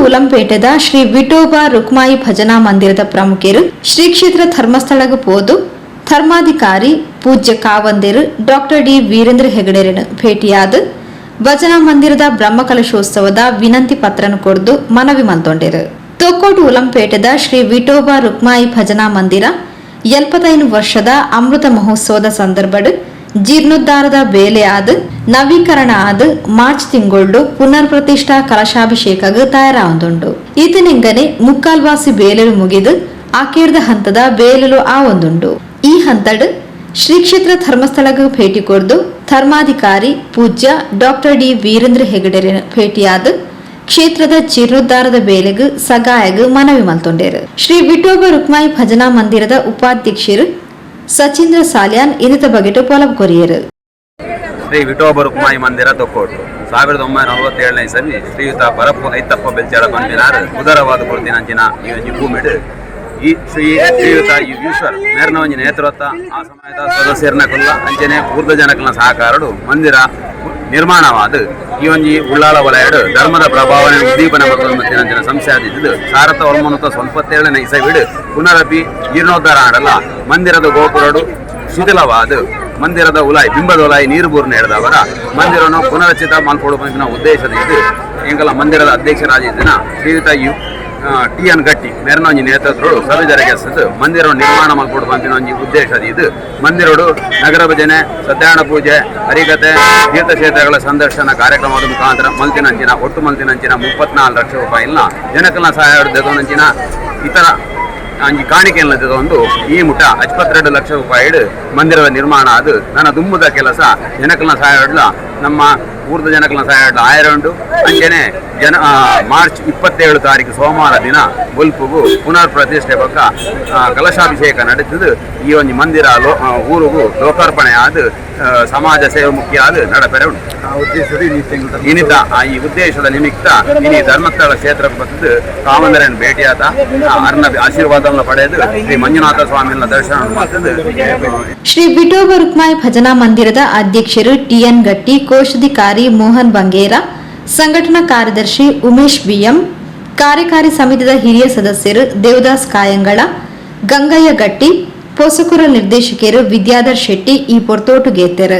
ಉಲಂಪೇಟೆದ ಶ್ರೀ ವಿಠೋಬ ರುಕ್ಮಾಯಿ ಭಜನಾ ಮಂದಿರದ ಪ್ರಮುಖರು ಶ್ರೀ ಕ್ಷೇತ್ರ ಧರ್ಮಸ್ಥಳಗ್ ಪೋದು ಧರ್ಮಾಧಿಕಾರಿ ಪೂಜ್ಯ ಕಾವಂದೇರು ಡಾಕ್ಟರ್ ಡಿ ವೀರೇಂದ್ರ ಹೆಗಡೆರನ್ನು ಭೇಟಿಯಾದ ಭಜನಾ ಮಂದಿರದ ಬ್ರಹ್ಮಕಲಶೋತ್ಸವದ ವಿನಂತಿ ಪತ್ರನು ಕೊರ್ದು ಮನವಿ ಮಲ್ತೊಂಡೆರು. ತೊಕ್ಕೋಟು ಉಲಂಪೇಟೆದ ಶ್ರೀ ವಿಠೋಬ ರುಕ್ಮಾಯಿ ಭಜನಾ ಮಂದಿರ 75 ವರ್ಷದ ಅಮೃತ ಮಹೋತ್ಸವದ ಸಂದರ್ಭಡ್ ಜೀರ್ಣೋದ್ಧಾರದ ಬೇಲೆ ಆದ್, ನವೀಕರಣ ಆದ್, ಮಾರ್ಚ್ ತಿಂಗೊಳ್ಡು ಪುನರ್ ಪ್ರತಿಷ್ಠಾ ಕಲಶಾಭಿಷೇಕಗ್ ತಯಾರಾವೊಂದುಂಡು. ಈತನಿಂಗನೆ ಮುಕ್ಕಾಲ್ವಾಸಿ ಬೇಲೆಲು ಮುಗಿದು ಆಕೇರ್ದ ಹಂತದ ಬೇಲೆಲು ಆವೊಂದುಂಡು. ಈ ಹಂತಡ್ ಶ್ರೀ ಕ್ಷೇತ್ರ ಧರ್ಮಸ್ಥಳಗ್ ಭೇಟಿ ಕೊರ್ದು ಧರ್ಮಾಧಿಕಾರಿ ಪೂಜ್ಯ ಡಾಕ್ಟರ್ ಡಿ ವೀರೇಂದ್ರ ಹೆಗಡೆರನ್ ಭೇಟಿಯಾದ ಕ್ಷೇತ್ರದ ಜೀರ್ಣೋದ್ಧಾರದ ಬೇಲೆಗ್ ಸಗಾಯಗ್ ಮನವಿ ಮಲ್ತೊಂಡೇರು. ಶ್ರೀ ವಿಠೋಬ ರುಕ್ಮಾಯಿ ಭಜನಾ ಮಂದಿರದ ಉಪಾಧ್ಯಕ್ಷರು ಸಚೀಂದ್ರ ಸಾಲ್ಯಾನ್ ಇನ್ನಿತ ಬಗೆಟ್ ಪೊಲಬು ಕೊರಿಯರು. ಶ್ರೀ ವಿಠೋಬ ರುಕ್ಮಾಯಿ ಮಂದಿರ, ತೊಕ್ಕೋಟು. 1947ನೇ ಇಸವಿ ಶ್ರೀಯುತ ಪರಪ್ಪು ಐತಪ್ಪ ಬೆಲ್ಚಾಡ ಪನ್ಪಿನಾರ್ ಉದರವಾದ ಕೊರ್ತಿನಂಚಿನ ಈ ಒಂಜಿ ಭೂಮಿಡ್ ಈ ಶ್ರೀಯುತ ಈಶ್ವರ್ ಮೇರ್ನ ಒಂಜಿ ನೇತೃತ್ವ, ಆ ಸಮಯದ ಸದಸ್ಯರನಕುಲ್ಲ ಅಂಚನೆ ಊರ್ದ ಜನಕಲ್ನ ಸಹಕಾರಡು ಮಂದಿರ ನಿರ್ಮಾಣವಾದ ಈ ಒಂಜಿ ಉಳ್ಳಾಲ ವಲಯಡು ಧರ್ಮದ ಪ್ರಭಾವನೆ ಉದ್ದೀಪನ ಮತ್ತಿನಂಚಿನ ಸಂಸ್ಥೆ ಆದಿದ್ದು, 1947ನೇ ಇಸವಿಡ್ ಪುನರಪಿ ಜೀರ್ಣೋದ್ಧಾರ ಆಡಲ್ಲ ಮಂದಿರದ ಗೋಪುರಡು ಶಿಥಿಲವಾದ ಮಂದಿರದ ಉಲಾಯಿ, ಬಿಂಬದ ಉಲಾಯಿ ನೀರು ಬೂರ್ನ ಹಿಡಿದವರ ಮಂದಿರವನ್ನು ಪುನರಚಿತ ಮಲ್ಪೊಡು ಪನ್ಪಿನ ಉದ್ದೇಶದ ಇದು ಎಂಕಲ ಮಂದಿರದ ಅಧ್ಯಕ್ಷರಾಗಿದ್ದಿನ ಶ್ರೀಯುತ ಯು ಟಿ ಎನ್ ಗಟ್ಟಿ ಮೇರ್ನ ಒಂಜಿ ನೇತೃತ್ವಡು ಸಭೆ ಮಂದಿರವನ್ನು ನಿರ್ಮಾಣ ಮಲ್ಪೊಡು ಪನ್ಪಿನ ಒಂಜಿ ಉದ್ದೇಶದ ಇದು ಮಂದಿರಡು ನಗರ ಭಜನೆ, ಸತ್ಯನಾರಾಯಣ ಪೂಜೆ, ಹರಿಕತೆ, ತೀರ್ಥಕ್ಷೇತ್ರಗಳ ಸಂದರ್ಶನ ಕಾರ್ಯಕ್ರಮದ ಮುಖಾಂತರ ಮಲ್ತಿನಂಚಿನ ಒಟ್ಟು ಮಲ್ತಿನಂಚಿನ 34 ಲಕ್ಷ ರೂಪಾಯಿನ ಜನಕಲ್ನ ಸಹಾಯ ದೆತೊನಂಚಿನ ಇತರ ಅಂಜಿ ಕಾಣಿಕೆಯನ್ನು ಒಂದು ಈ ಮುಟ 52 ಲಕ್ಷ ರೂಪಾಯಿ ಮಂದಿರದ ನಿರ್ಮಾಣ. ಅದು ನನ್ನ ದುಂಬುದ ಕೆಲಸ ಜನಕಲ್ನ ಸಹಾಯ, ನಮ್ಮ ಊರ್ದ ಜನಕಲ್ನ ಸಹಾಯ ಆಯರ ಉಂಟು. ಅಂಚನೆ ಜನ ಮಾರ್ಚ್ 27 ತಾರೀಕು ಸೋಮವಾರ ದಿನ ಬೊಲ್ಪುಗು ಪುನರ್ ಪ್ರತಿಷ್ಠೆ ಬೊಕ್ಕ ಕಲಶಾಭಿಷೇಕ ನಡೆಸಿದ್ದು ಈ ಒಂದು ಮಂದಿರ ಊರುಗು ಲೋಕಾರ್ಪಣೆ ಆದ ಸಮಾಜ ಸೇವೆ ಮುಖ್ಯ ಆದ ನಡಪೆರೆ ಉಂಟು. ಇನಿತ ಈ ಉದ್ದೇಶದ ನಿಮಿತ್ತ ಇನಿ ಧರ್ಮಸ್ಥಳ ಕ್ಷೇತ್ರಕ್ಕೆ ಬಂದು ಕಾಮಂದರನ್ನು ಭೇಟಿಯಾದ ಅರ್ನ ಆಶೀರ್ವಾದವನ್ನು ಪಡೆದು ಶ್ರೀ ಮಂಜುನಾಥ ಸ್ವಾಮಿನ ದರ್ಶನ ಮಾಡ್ತದ್ದು. ಶ್ರೀ ವಿಠೋಬ ರುಕ್ಮಾಯಿ ಭಜನಾ ಮಂದಿರದ ಅಧ್ಯಕ್ಷರು ಟಿಎನ್ ಗಟ್ಟಿ, ಕೋಶಾಧಿಕಾರಿ ಮೋಹನ್ ಬಂಗೇರ, ಸಂಘಟನಾ ಕಾರ್ಯದರ್ಶಿ ಉಮೇಶ್ ಬಿಎಂ, ಕಾರ್ಯಕಾರಿ ಸಮಿತಿದ ಹಿರಿಯ ಸದಸ್ಯರು ದೇವದಾಸ್ ಕಾಯಂಗಳ, ಗಂಗಯ್ಯ ಗಟ್ಟಿ, ಪೋಸಕುರ ನಿರ್ದೇಶಕರು ವಿದ್ಯಾಧರ್ ಶೆಟ್ಟಿ ಈ ಪೊರ್ತೋಟುಗೇತೆರು.